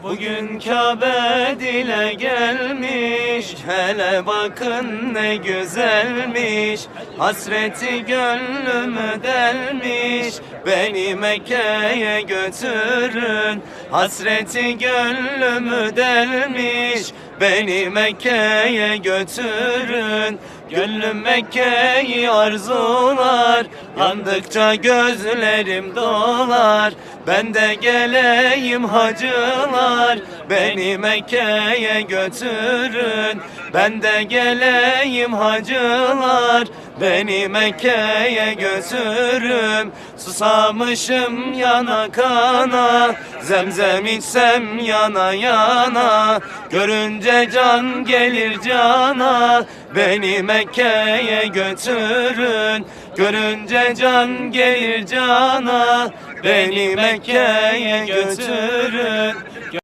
Bugün Kabe dile gelmiş, hele bakın ne güzelmiş. Hasreti gönlümü delmiş, beni Mekke'ye götürün. Hasreti gönlümü delmiş, beni Mekke'ye götürün. Gönlüm Mekke'yi arzular, yandıkça gözlerim dolar. Ben de geleyim hacılar, beni Mekke'ye götürün. Ben de geleyim hacılar, beni Mekke'ye götürün. Susamışım yana kana, zemzem içsem yana yana. Görünce can gelir cana, beni Mekke'ye götürün. Görünce can gelir cana, beni Mekke'ye götürün.